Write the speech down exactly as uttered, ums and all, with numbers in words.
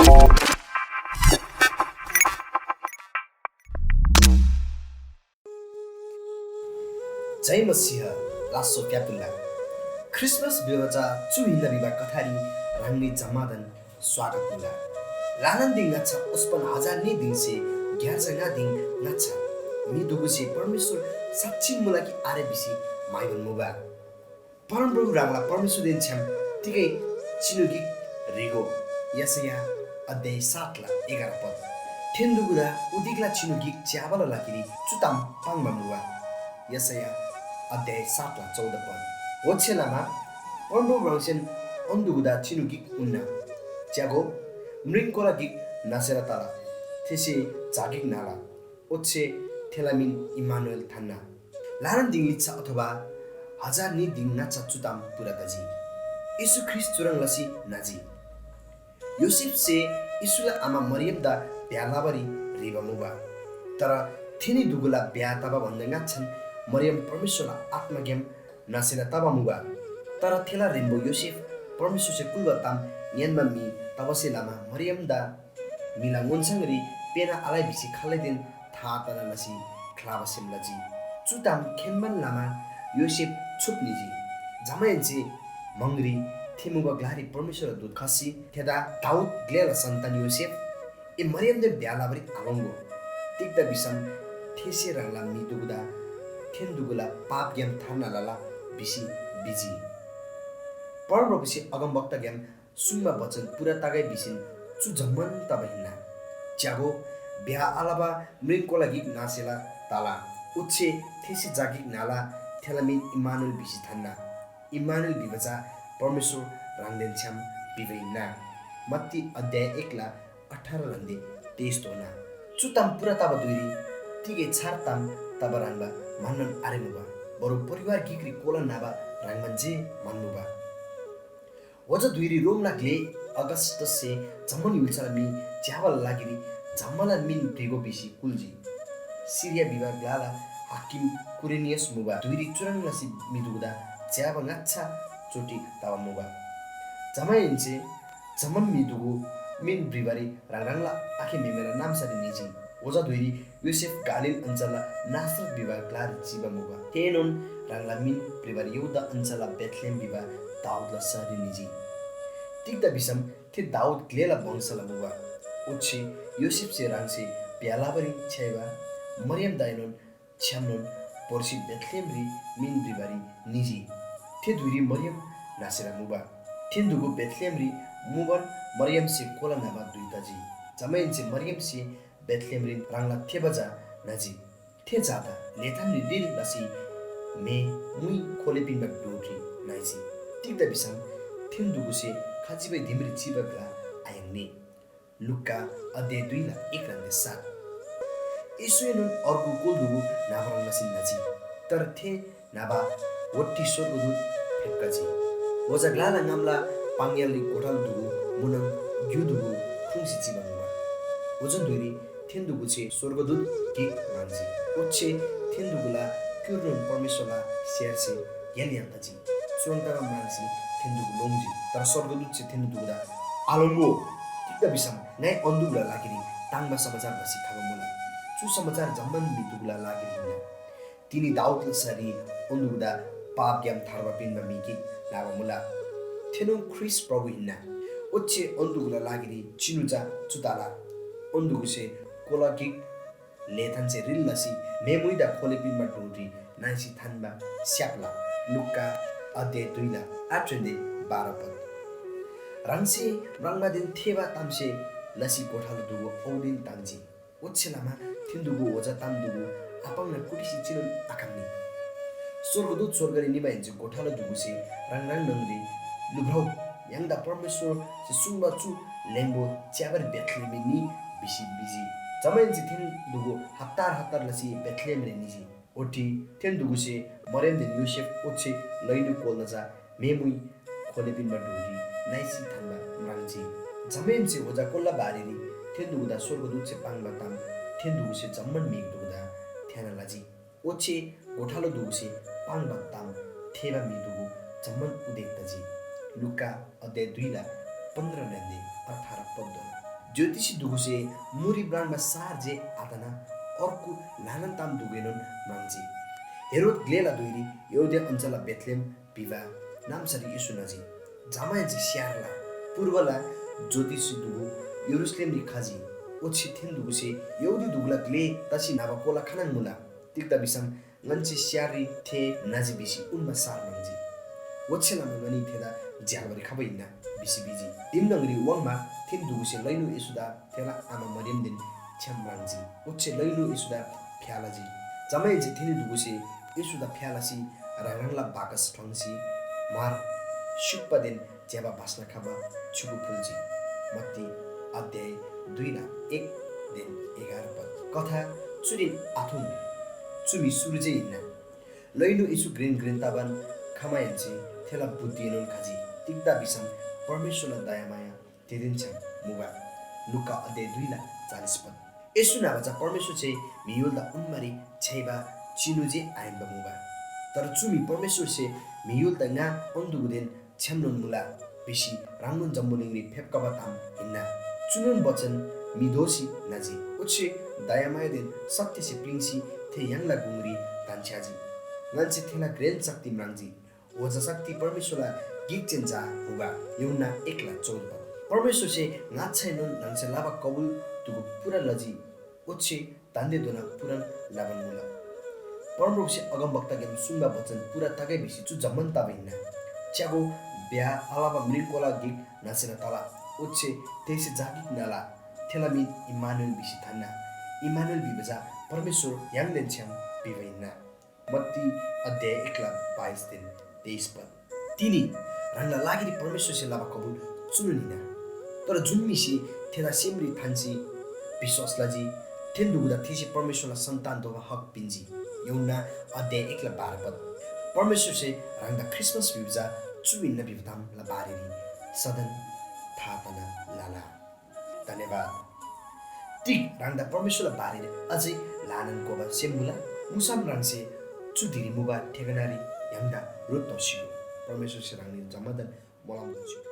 जय मसीह, लास्‍सो फ्‍यातुल्‍ला। क्रिसमस भिबा चा चु हिन्‍ना भिबा कथारी ह्राङनी जम्‍मादान स्वागत मुला। ल्‍हानान दिङ ङाच्‍छा ओस्‍पन हजार न्‍ही दिङसे ग्‍यार्जा ङा दिङ ङाच्‍छा म्‍हि दुगुसे परमेश्‍वर साँच्‍चिन मुला कि आरे भिसी म्‍हाइबान मुबा। परमप्रभु ह्राङला परमेश्‍वरदेन छ्‌याम तिगै चिनु गिक ह्रीगो। यशैया अध्याय सातला एघार पद। थेन्‍दुगुदा उदेकला चिनु गिक च्‍याबाला लागिरी चु ताम पाङ्बा मुबा। यशैया अध्याय सातला चौध पद। ओच्‍छे लमा परमप्रभु ह्राङसेन अन्दुगुदा चिनु गिक उन्‍ना। च्‍यागो, म्रिङकोला गिक न्‍हसेला तला, थेसे झा गिक न्‍हला। ओच्‍छे थेला मिन इम्‍मानुएल थान्‍ना। ल्‍हानान दिङ लिच्‍छा अथवा हजार न्‍ही दिङ ङाच्‍छा चु ताम पूरा तजी। येशू ख्रीष्‍ट चुह्रङ् लसी न्‍हजी। योसेफसे येशूला आमा मरियमदा ब्‍याह लबारी ह्रीबा मुबा। तर थेनी दुगुला ब्‍याह तबा भन्‍दा ङाच्‍छान मरियम परमेश्‍वरला आत्‍माग्‍याम न्‍हसेला तबा मुबा। तर थेला ह्रेम्‍बो योसेफ परमेश्‍वरसे कुल्‍बा ताम ङ्‌यान्‍बा म्‍हि तबासे लमा मरियमदा म्‍हिला ङोन्‍छाङरी पेःना आलइ भिसी खालैदेन था तना लसी ख्‍लाबा सेम लजी। चु ताम खेन्‍बान लमा योसेफ छुप निजी। जमाहेन्‍से म्‍हाङरी थे मुबा ग्‍लारी परमेश्‍वरला दूत खसी थेदा, दाऊद ग्‍लेला सन्‍तान योसेफ, ए मरियमदेन ब्‍याह लबारी आलोङ्‍गो। तिग्‍दा भिसम थेसे ह्राङला म्‍हि दुगुदा थेन दुगुला पापग्‍याम थार्ना लला भिसी भिजी। परमप्रभुसे अगमवक्ताग्‍याम सुङ्बा बचन पूरा तगै भिसीन चु जम्‍मान तबा हिन्‍ना। च्‍यागो, ब्‍याह आलबा म्रिङकोला गिक न्‍हसेला तला, ओच्‍छे थेसे झा गिक न्‍हला, थेला मिन इम्‍मानुएल भिसी थान्‍ना। इम्‍मानुएल भिबा चा परमेश्‍वर ह्राङदेन छ्‌याम भिबा हिन्‍ना। मत्ती अध्‍याय एकला अठार ह्रान्‍दे तेइसधोना। चु ताम पूरा तबा धुइरी तिगै छार ताम तबा ह्रङ्‌बा म्‍हन्‍नोन आरेमुबा, बरु परिवार गिकरी कोला न्‍हबा ह्रङ्‌बान जे म्‍हन्‍मुबा। ओजा धुइरी रोमला ग्‍ले अगस्‍टससे जम्‍मान य्‍हुल्‍साला म्‍हि च्‍याबाला लागिरी जम्‍माला मिन भ्रिगो भिसी कुल्‍जी। सिरिया भिबा ग्‍लाला हाकिम कुरेनियस मुबा धुइरी चुह्रङ् लसी म्‍हि दुगुदा च्‍याबा ङाच्‍छा चोटी तबा मुबा। जमाहेन्‍से जम्‍मान म्‍हि दुगु मिन भ्रिबारी ह्राङ ह्राङला आखे म्‍हेमेला नाम्‍सारी निजी। ओजा धुइरी योसेफ गालील अञ्‍चलला नासरत भिबा ग्‍लारी चिबा मुबा। थेएनोन ह्राङला मिन भ्रिबारी यहूदा अञ्‍चलला बेथलेहेम भिबा दाऊदला शहररी निजी। तिग्‍दा भिसम थे दाऊद ग्‍लेला वंशला मुबा। ओच्‍छे योसेफसे ह्राङसे ब्‍याह लबारी छ्‌याइबा मरियमदाएनोन छ्‌यामनोन भोर्सी बेथलेहेमरी मिन भ्रिबारी निजी। थे धुइरी मरियम न्‍हसेला मुबा। थेन्‍दुगु बेथलेहेमरी मुबान मरियमसे कोला न्‍हबा धुइ तजी। जमाहेन्‍से मरियमसे बेथलेहेमरीन ह्राङला थेबा झा न्‍हजी। थे झादा लेथानरी रिल लसी म्‍हे मुइ खोले पिन्‍बा डोटी नइजी। तिग्‍दा भिसम थेन्‍दुगुसे खजिबै दिमरी चिबा ग्‍ला आयाङ्नी। लुक्‍का अध्‍याय दुईला एक ह्रान्‍दे सात। येशूएनोन अर्गु कोल दुगु न्‍हबा ह्रङ् लसी न्‍हजी, तर थे न्‍हबा ओट्‍ठी स्‍वर्गदूत फेप्‍खजी। ओजा ग्‍लाला ङामला पाङयालरी गोठालो दुगु मुनङ ग्‍यु दुगु ख्रुङ्‌सी चिबा मुबा। ओजन धुइरी थेन्‍दुगुसे स्‍वर्गदूत गिक म्राङ्जी। ओच्‍छे थेन्‍दुगुला क्‍युर्नोन परमेश्‍वरला स्‍यारसे य्‍हाल य्‍हाल तजी। चुह्रङ् तबा म्राङ्सी थेन्‍दुगु लोङ्जी। तर स्‍वर्गदूतसे थेन्‍दुगुदा, "आलोङ्‍गो, तिग्‍दा भिसम ङाइ अन्दुगुला लागिरी ताङ्‍बा समाचार भसी खबा मुला। चु समाचार जम्‍मान म्‍हि दुगुला लागिरी हिन्‍ना। तिनी दाऊदला शहररी अन्दुगुदा पापग्‍याम थार्बा पिन्‍बा म्‍हि गिक न्‍हबा मुला। थेनोन ख्रीष्‍ट प्रभु हिन्‍ना। ओच्‍छे अन्दुगुला लागिरी चिनु चा चु तला, अन्दुगुसे कोला गिक लेथानसे रिल लसी म्‍हे मुइदा खोले पिन्‍बा डोटी नाइसी थान्‍बा स्‍याप्‍ला।" लुक्‍का अध्‍याय दुईला आठदेन बाह्र पद। ह्राङसे म्राङ्बादेन थेःबा तामसे लसी गोठालो दुगु औदिन ताङ्जी। ओच्‍छे लमा थेन्‍दुगु ओजा ताम दुगु आपाङ्ना कुटिसी चिनोन आखम्‍नी। स्‍वर्गदूत स्‍वर्गरी निमाहेन्‍से गोठालो दुगुसे ह्राङ ह्राङ न्‍हङरी, "लुभ्रउ, य्‍हाङदा परमेश्‍वरसे सुङ्बा चु ल्‍हेङ्बो च्‍याबारी बेथलेहेमरी निइ," भिसी भिजी। जमाहेन्‍से थेन्‍दुगु हतार हतार लसी बेथलेहेमरी निजी। ओठी थेन्‍दुगुसे मरियमदेन योसेफ ओच्‍छे लैनु कोल्‍ना चा म्‍हे मुइ खोले पिन्‍बा डोटी नाइसी थान्‍बा म्राङ्जी। जमाहेन्‍से ओजा कोल्‍ला बारेरी थेन्‍दुगुदा स्‍वर्गदूतसे पाङ्बा ताम थेन्‍दुगुसे जम्‍मान म्‍हिगदेदा थेःना लजी। ओच्‍छे गोठालो दुगुसे पाङ्बा ताम थेःबा म्‍हि दुगु जम्‍मान उदेक तजी। लुक्‍का अध्‍याय दुईला पन्ध्रदेन अठार पदधोना। ज्योतिषी दुगुसे मुरी म्राङ्बा सार जे आतना अर्गु ल्‍हानान ताम दुगुएनोन म्राङ्जी। हेरोद ग्‍लेला धुइरी यहूदिया अञ्‍चलला बेथलेहेम भिबा नाम्‍सारी येशू न्‍हजी। जमाहेन्‍से स्‍यारला पूर्वला ज्योतिषी दुगु यरूशलेमरी खजी। ओच्‍छे थेन दुगुसे यहूदी दुगुला ग्‍ले तसी न्‍हबा कोला खानङ मुला। तिग्‍दा भिसम ङन्‍से स्‍याररी थे न्‍हजी भिसी उन्‍बा सार म्राङ्जी। ओच्‍छे लमा ङनी थेदा झ्‍याल्‍बारी खबा हिन्‍ना भिसी भिजी। दिम न्‍हङरी वाङ्मा थेन दुगुसे लैनु येशूदा थेला आमा मरियमदेन छ्‌याम म्राङ्जी। ओच्‍छे लैनु येशूदा फ्‍या लजी। जमाहेन्‍से थेनी दुगुसे येशूदा फ्‍या लसी ह्राङ ह्राङला बाकस ठ्वाङ्सी म्‍हर, स्‍युप्‍पादेन ज्‍यबा बास्‍ना खबा छ्‌युगु फुल्‍जी। मत्ती अध्‍याय दुईला एकदेन एघार पद। कथा चुरीन आथुङ्‍नी। चु म्‍हि सुरु जे हिन्‍ना। लैनु येशू घ्रेन घ्रेन तबान खमाहेन्‍से थेला बुद्धिएनोन खजी। तिग्‍दा भिसम परमेश्‍वरला दयामाया थेदेन छ्‌याम मुबा। लुका अध्‍याय दुईला चालिस पद। येशू न्‍हबा चा परमेश्‍वरसे म्‍हि य्‍हुलदा उन्‍बारी छ्‌याइबा चिनु जे आहिन्‍बा मुबा। तर चु म्‍हि परमेश्‍वरसे म्‍हि य्‍हुलदा ङा अङ्तुगुदेन छ्‌यामनोन मुला भिसी ह्राङनोन जम्‍बुलिङरी फेप्‍खबा ताम हिन्‍ना। चुनोन बचन म्‍हि दोःसी न्‍हजी, ओच्‍छे दयामायादेन सत्‍यसे प्‍लिङ्सी थे य्‍हाङला गुङरी धन्‍छ्‌याजी। ङन्‍से थेला घ्रेन शक्ति म्राङ्जी। ओजा शक्ति परमेश्‍वरला गिकजेन झा मुबा। यूहन्‍ना एकला चौध पद। परमेश्‍वरसे ङाच्‍छाएनोन ह्राङसे लबा कबुल दुगु पूरा लजी, ओच्‍छे दान्‍देधोना पूरान लबान मुला। परमप्रभुसे अगमवक्ताग्‍याम सुङ्बा बचन पूरा तगै भिसी चु जम्‍मान तबा हिन्‍ना। च्‍यागो, ब्‍याह आलबा म्रिङकोला गिक न्‍हसेला तला, ओच्‍छे थेसे झा गिक न्‍हला, थेला मिन इम्‍मानुएल भिसी थान्‍ना। इम्‍मानुएल भिबा चा परमेश्‍वर य्‍हाङदेन छ्‌याम भिबा हिन्‍ना। मत्ती अध्‍याय एकला बाइसदेन तेइस पद। तिनी ह्राङला लागिरी परमेश्‍वरसे लबा कबुल चुनोन हिन्‍ना। तर जुन म्‍हिसे थेदा सेमरी थान्‍सी विश्‍वास लजी, थेन्‍दुगुदा थेसे परमेश्‍वरला सन्‍तान दोबा हक पिन्‍जी। यूहन्‍ना अध्‍याय एकला बाह्र पद। परमेश्‍वरसे ह्राङदा ख्रीष्‍टमस भिबा चा चु हिन्‍ना भिबा तामला बारेरी सदन था तना लला। धन्‍यवाद। तिग ह्राङदा परमेश्‍वरला बारेरी अझै ल्‍हानान घोबा सेम मुला? मुसम ह्राङसे चु धिरी मुबा ठेगानारी य्‍हाङदा ह्रुप तोःसी गो। परमेश्‍वरसे ह्राङनी जम्‍मादान मोलम तोःसी गो।